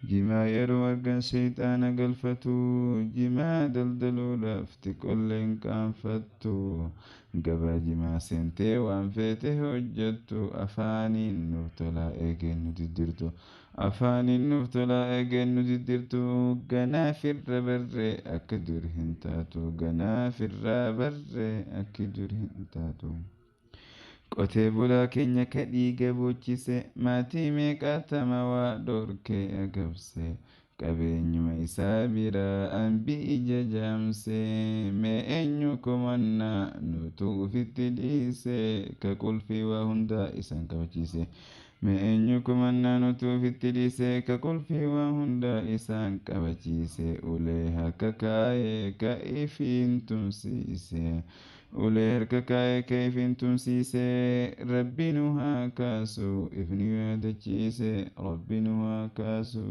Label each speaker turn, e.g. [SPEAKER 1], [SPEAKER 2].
[SPEAKER 1] Jimaa yeroo argan seexaana galfatu, jimaa daldaluudhaaf xiqqoollee hin qaanfattu. Gabaa jimaa seentee waan feete hojjettu, afaaniin nuuf tolaa eegeen nu diddirtu. Afaaniin nuuf tolaa eegeen nu diddirtu, ganaaf irra barree akka dur hin taatu. Ganaaf irraa barree akki dur hin taatu. Qotee bulaa keenya ka dhiiga boochise, maatii meeqaatama waa dhorkee agabse, qabeenyuma isaa biraa hambi ija jaamse, mee eenyu komannaa nutu ufitti dhiise, ka qulfii waa hundaa isaan kabachiise. Mee eenyu komannaa nutu ufitti dhiise, ka qulfii waa hundaa isaan qabachiise, ulee harka kaayee ka ifiin tumsiise. Ulee harka kaayee ka ifiin tumsiise, Rabbi nu haa kaasu ifni yaadachiise, Rabbi nu haa kaasu.